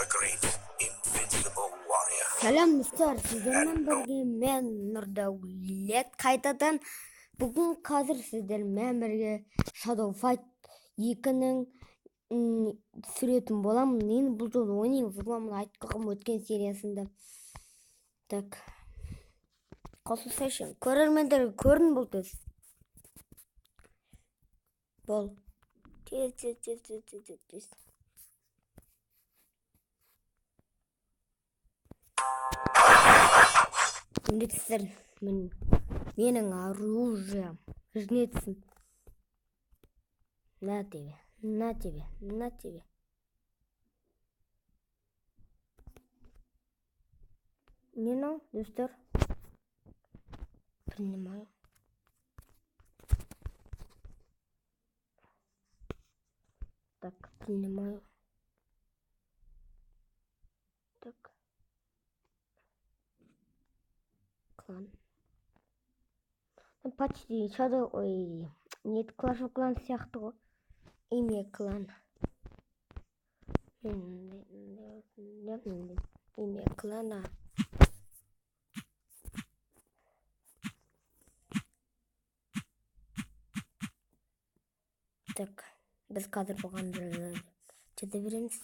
great invincible warrior. Сәлем, достар, сіздермен бірге мен, Нұрдәулет, қайтадан. Бүгін қазір сіздермен бірге Shadow Fight 2-нің түсіретін боламын. Мен бұл жолы ойнаймын, взломын айтқым өткен сериясында. Так. Қосылсайшы. Көрермендер көрін бұл тез. Бол. Тез, тез, тез, тез, тез, тез, тез. Міндетсіздер, менің оружием, жнецім. На тебе, на тебе, на тебе. Не, ну, достар. Принимаю. Так, принимаю. Так. Клан. Ну, почти Shadow, ой, нет, Clash of Clans сияқты ғой. Имя клан. Имя клана. Так, біз қазір бұған жете береміз.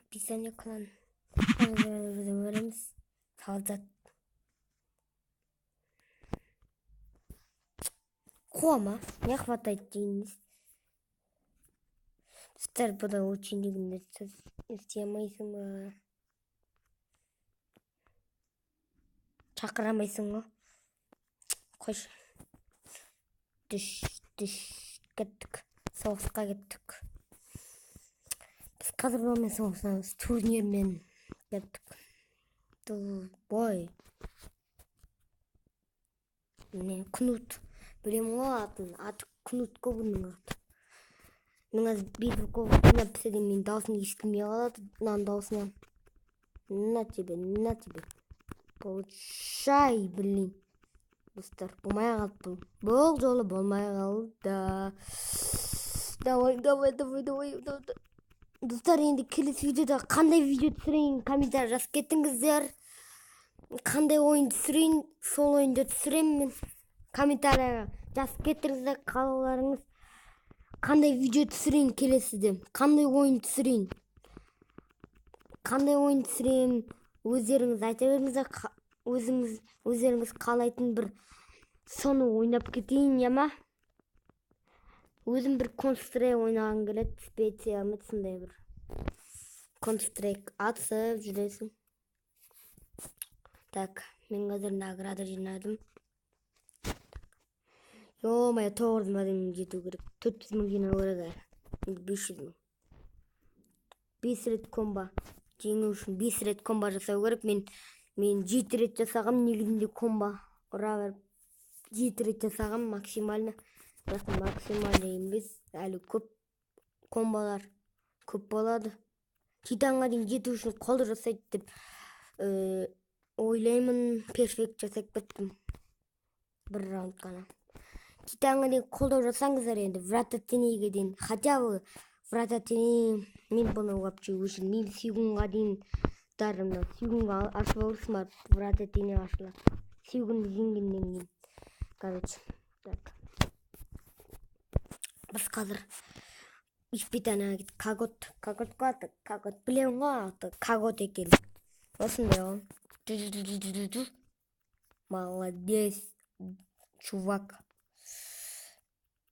Описание клан. Береміз. Солдат. Кома. Не хватает денег. Достар, бұда очень деген істей алмайсың ба? Шақыра алмайсың ғой. Қойшы. Түш, түш, кеттік. Соғысқа кеттік. Біз қазір бұнымен соғысамыз. Турнирмен кеттік. Бой. Міне, Кнут. Білемін ғой атын. Аты Кнут қой бұның аты. Мен қазір Безруков ойнап пісірдім, мен дауысым естілмей қалады мынаның дауысынан. На тебе, на тебе. Получай, блин. Достар, болмай қалды бұл. Бұл жолы болмай қалды. Давай, давай, давай, давай, давай. Достар, енді келесі видеода қандай видео түсірейін, комментарий жазып кетіңіздер. Қандай ойын түсірейін, сол ойынды түсіремін мен. Комментарийға жазып кетіңіздер қалауларыңыз. Қандай видео түсірейін келесіде, қандай ойын түсірейін, қандай ойын түсірейін, өздеріңіз айта беріңіздер, өздеріңіз қалайтын бір соны ойнап кетейін, я ма? Өзім бір Counter-Strike ойнағым келеді, специально сондай бір Counter-Strike атысып жүресің. Так, мен қазір награда жинадым. Ё-моё, 900 мыңға дейін жету керек. 400 мың жинау керек әлі. Енді 500 мың. 5 рет комбо. Жеңу үшін 5 рет комбо жасау керек. Мен 7 рет жасағам, негізінде комбо ұра беріп 7 рет жасағам максимально. Бірақ максимально емес, әлі көп комболар көп болады. Титанға дейін жету үшін қолды жасайды деп ойлаймын. Перфект жасап кеттім. Бір раунд қана. Титанға дейін қолдау жасаңыздар енді, Врата Тенейге дейін, хотя бы Врата Теней, мен бұны вообще өшірмеймін, Сигунға дейін даже мына Сигунға ашып алырсың барып, Врата Теней ашылады. Сигунды жеңгеннен кейін. Короче, так. Біз қазір испытанияға кеттік. Кагот, Кагот қой аты, Кагот білемін ғой аты, Кагот екен. Осындай ғой. Молодец, чувак.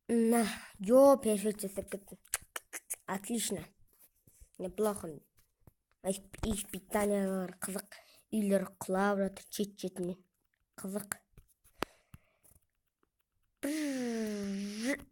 На, ё, перфект жасап кеттім. Отлично. Неплохо. Испытаниялар қызық. Үйлер құлап жатыр шет-шетінен. Қызық.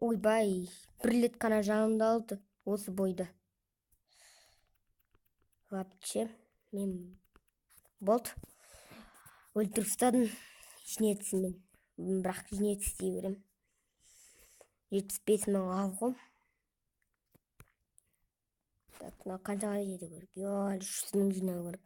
Ойбай, бір рет қана жанымды алды осы бойда. Вообще, мен болды. Өлтіріп тастадым. Жнецмен. Бірақ жнец дей беремін. 75 мың ал ғой. Так, мына қаншаға жету керек? Йо, әлі 300 мың жинау керек.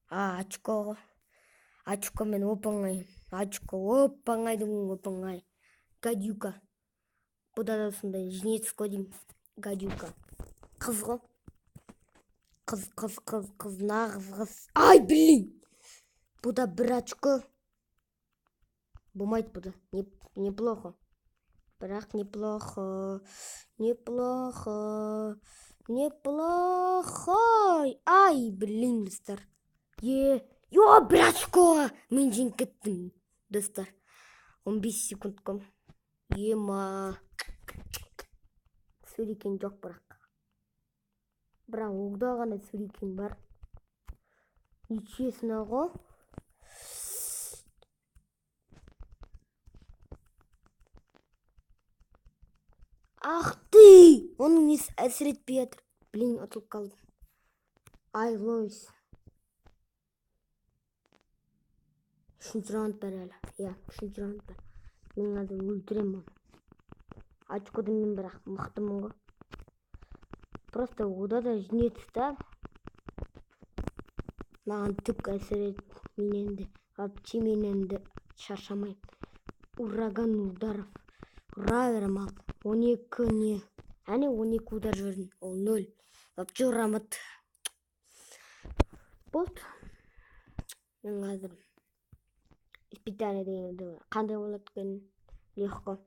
А, очко ғой. Очко мен оп-оңай. Очко оп-оңай деген оп-оңай. Гадюка. Бұда да сондай жнец қой деймін. Гадюка. Қыз ғой. Қыз, қыз, қыз, қыз, нағыз қыз. Ай, блин! Бұ да бір очко. Болмайды бұ да. Неплохо. Бірақ неплохо. Неплохо. Неплохо. Ай, блин, достар. Е, йо, бір очкоға мен жеңіп кеттім, достар. 15 секундқа. Ема. Сюрикен жоқ бірақ. Бірақ оғда ғана сюрикен бар. Нечестно ғой. Ах ты! Оның несі әсер етпей жатыр. Блин, ұтылып қалдым. Ай, Лойс. Үшінші раунд бар әлі. Иә, үшінші раунд бар. Мен қазір өлтіремін оны. Очкода мен бірақ мықтымын ғой. Просто ода да жнец та. Маған түк әсер етпейді. Мен енді вообще мен енді шаршамаймын. Ураган ударов. Ұра беремін ал. 12 не? Әне 12 удар жібердім. Ол 0. Вообще ұрамады. Болды. Мен қазір испытание дегенді қандай болады екен? Легко.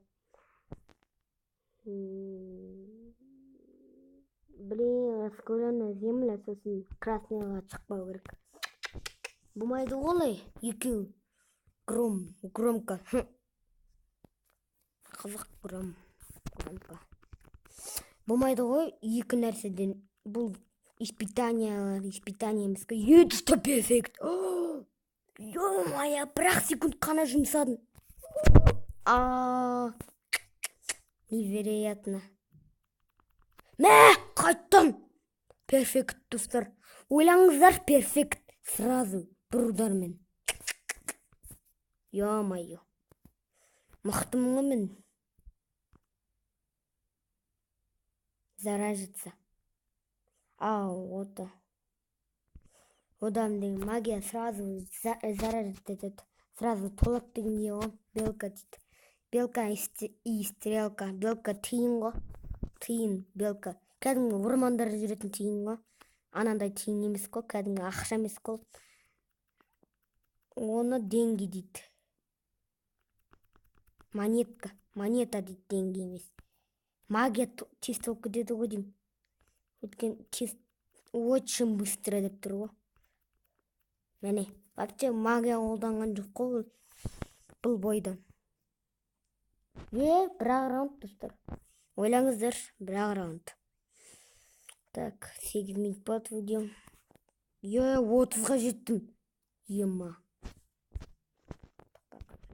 Блин, раскаленная земля, сосын красныйға шықпау керек. Болмайды ғой олай. Екеу. Гром, громко. Қызық гром. Громко. Болмайды ғой екі нәрседен. Бұл испытаниялар, испытание емес қой. Е, достар, перфект. Ё-моё, бір-ақ секунд қана жұмсадым. А, невероятно. Мә, қайттым. Перфект, достар. Ойлаңыздар, перфект. Сразу бір удармен. Ё-моё. Мықтымын ғой мен. Заражиться. Ау, ота. Одан деген магия сразу заражить етеді. Сразу толады деген не ғой? Белка дейді. Белка и стрелка. Белка тиын ғой. Тиын, белка. Кәдімгі ормандарда жүретін тиын ғой. Анандай тиын емес қой, кәдімгі ақша емес қой. Оны деньги дейді. Монетка, монета дейді, деньги емес. Магия тез толып кетеді ғой деймін. Өйткені тез, очень быстро деп тұр ғой. Міне, вообще магия қолданған жоқ қой бұл бойда. Е, бір-ақ раунд, достар. Ойлаңыздар, бір-ақ раунд. Так, 8 минут болады видео. Е, 30-ға жеттім. Ема.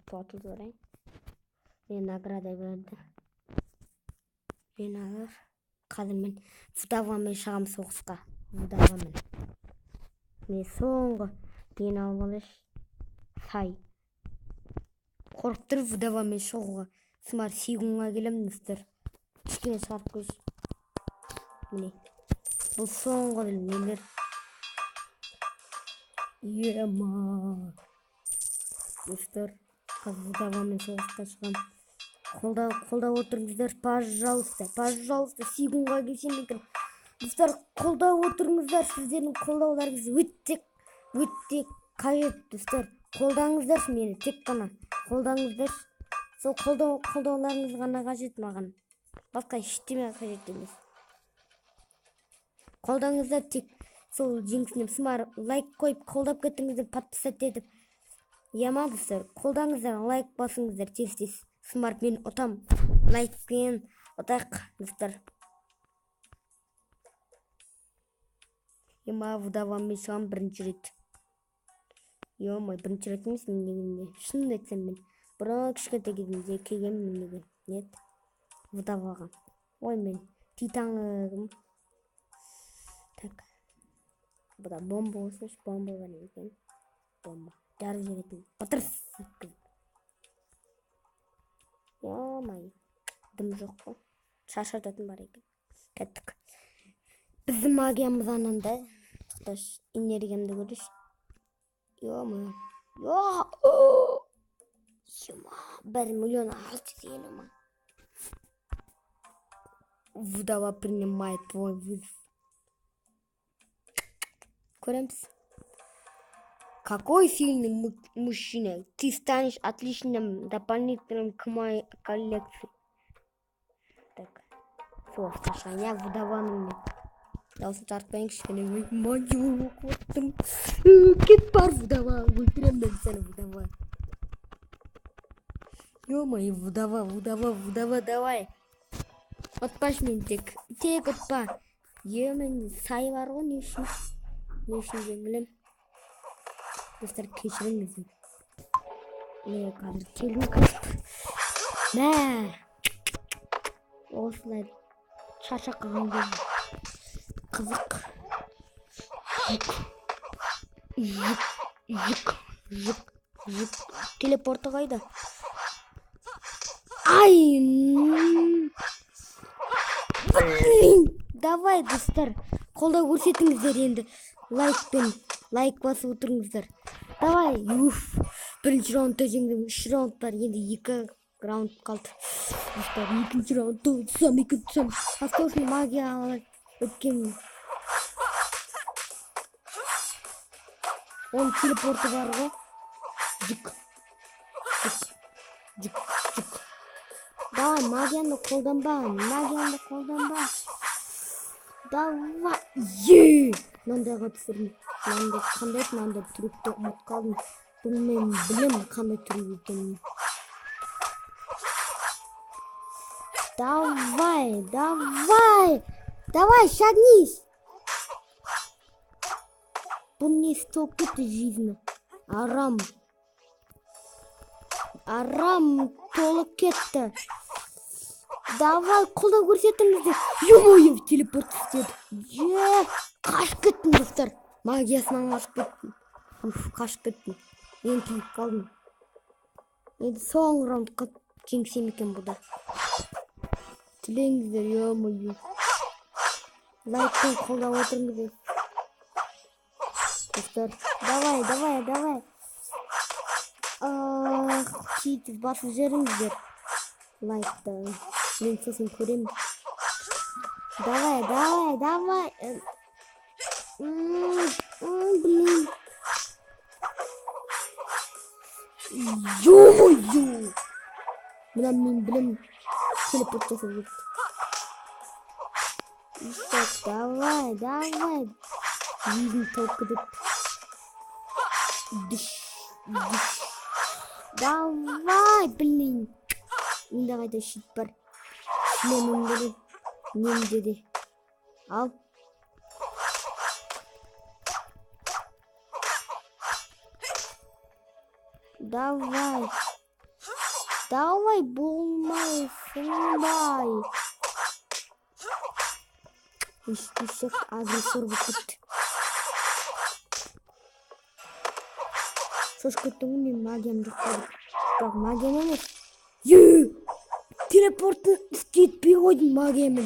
Тоқтатып жіберейін. Мен награда берді. Мен алар. Қазір мен вдовамен шығамын соғысқа. Вдовамен. Мен соңғы нені алып алайыншы. Сай. Қорқып тұр вдовамен шығуға. Смар сегунға келемін, достар. Кішкене шығарып қойшы. Міне. Бұл соңғы нелер. Ема. Достар, қазір вдовамен соғысқа шығамын. Қолдап отырыңыздар, пожалуйста, пожалуйста, сегунға келсем екен. Достар, қолдап отырыңыздар, сіздердің қолдауларыңыз өте, өте қажет, достар. Қолдаңыздаршы мені, тек қана қолдаңыздаршы. Сол қолдауларыңыз ғана қажет маған. Басқа ештеме қажет емес. Қолдаңыздар тек сол жеңісіне смар лайк қойып қолдап кеттіңіздер, подписать етіп. Ема, достар, қолдаңыздар, лайк басыңыздар тез-тез. Смарт мен ұтам. Лайкпен ұтайық, достар. Ема, вдовамен шығамын бірінші рет. Ё-моё, бірінші рет емес мен дегенде. Шынымды айтсам мен бұрын кішкентай кезімде келгенмін мен деген. Нет, вдоваға. Ой, мен титанғым. Так. Бұда бомба болсыншы, бомба бар екен. Бомба. Жарып жіберетін. Батырс еткізіп. Ё-моё, дым жоқ қой. Шаршататын бар екен. Кеттік. Біздің магиямыз анандай. Тоқташы, энергиямды көрейінші. Ё-моё. Ё! Ё-ма, 1 650 000. Вдова принимает твой вызов. Көреміз. Какой сильный мужчина. Ты станешь отличным дополнительным к моей коллекции. Так. Сол, я вдованың дауысын тартпайын кішкене. Магия оқып. Кет, бар, вдова, өлтіремін мен сені, вдова. Ё-моё, вдова, вдова, вдова, давай. Ұтпашы мені тек. Тек ұтпа. Е, мен сай бар ғой, не үшін? Не үшін жеңілем? Достар, кешіріңіздер. Мен қазір келу. Мә. Осылай шаршап қалған кезде қызық. Жүк. Жүк. Жүк. Жүк. Жүк. Телепорты қайда? Ай! Блин! Давай, достар, қолдау көрсетіңіздер енді. Лайкпен, лайк басып отырыңыздар. Давай, уф. Бірінші раундта жеңдім. Үш раунд бар, енді екі раунд қалды. Достар, екінші раундта ұтсам, екі ұтсам. Воздушный магия өткен. Оның телепорты бар ғой. Жүк. Жүк. Жүк. Жүк. Давай, магияны қолданба, магияны қолданба. Давай. Е! Мынандайға түсірдім. Мынандай қандай еді, мынандай трюкті ұмытып қалдым. Бұл мен білемін қандай трюк екенін. Давай, давай. Давай, шагнись. Бұл не толып кетті жизни. Арам. Арам толып кетті. Давай, қолдау көрсетіңіздер. Ё-моё, телепорт істеді. Е, қашып кеттім, достар. Магиясынан қашып кеттім. Уф, қашып кеттім. Мен тиіп қалдым. Енді соңғы раундқа жеңсем екен бұда. Тілеңіздер, ё-моё. Лайкпен қолдап отырыңыздар. Достар, давай, давай, давай. Ах, сөйтіп басып жіберіңіздер. Лайкты. Мен сосын көремін. Давай, давай, давай. Блин. Ё-моё! Мына мен білем, телепорт жасап кетті. Так, давай, давай. Жизнь толып кетеді. Дыш, дыш. Давай, блин. Менде қайда щит бар. Шлемім керек. Менде де. Ал. Давай. Давай, болмай, сынбай. Ешек агрессор болып кетті. Шошып кеттім ғой, мен магиям жоқ қазір. Бірақ магиям емес. Е! Телепортын істетпей қойдым магиямен.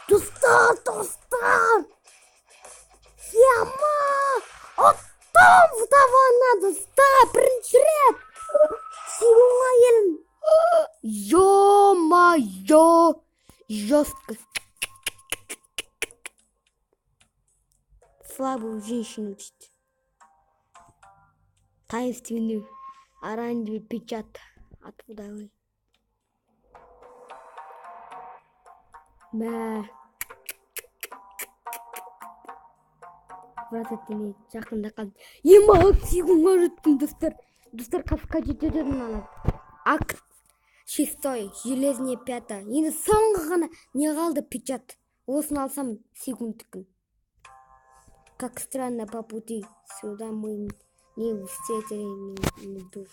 Достар, достар! Яма! Ұттым вдованы, достар! Бірінші рет! Сигунға келдім. Ё-моё! Жестко. Слабую женщину учить. Таинственную оранжевый печать от вдовы. Мә. Врата теней жақында қалды. Ема, сигунға жеттім, достар. Достар, қасқа жетеді мынаны. Акт шестой, железная пята. Енді соңғы ғана не қалды, печать. Осыны алсам сигундікін. Как странно, по пути сюда мы не встретили душ.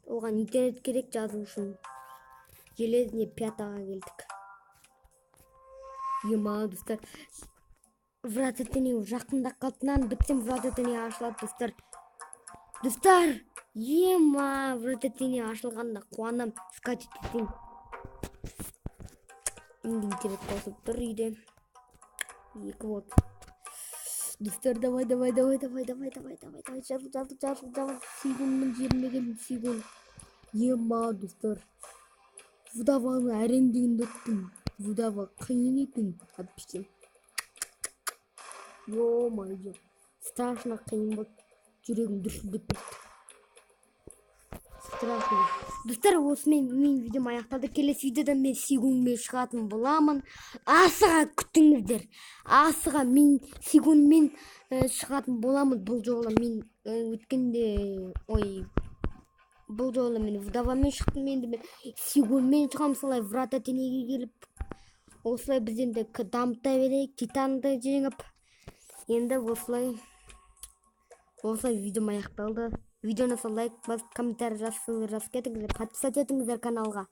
Оған интернет керек жазу үшін. Железная пятаға келдік. Ема, достар. Врата теней жақында қалды. Мынаны бітсем, врата теней ашылады, достар. Достар, ема, врата теней ашылғанда қуанам, скачать етейін. Енді интернет қосылып тұр үйде. Екі вот. Достар, давай, давай, давай, давай, давай, давай, давай, давай, жазыл, жазыл, жазыл, жазыл. Сигунның жеріне келдім, сигун. Ема, достар. Вдованы әрең дегенде ұттым. Вдова қиын екен вообще. Ё-моё, страшно қиын болды, жүрегім дүрсілдеп кетті, страшно. Достар, осымен менің видеом аяқталды. Келесі видеода мен Сигунмен шығатын боламын, асыға күтіңіздер, асыға. Мен Сигунмен шығатын боламын бұл жолы. Мен өткенде, ой, бұл жолы мен вдовамен шықтым, енді мен Сигунмен шығамын. Солай врата тенейге келіп, осылай біз енді дамыта берейік, титанды жеңіп. Енді осылай видеом аяқталды. Видеоны лайк басып, комментарий жазсаңыздар, жазып кетіңіздер, подписаться етіңіздер каналға.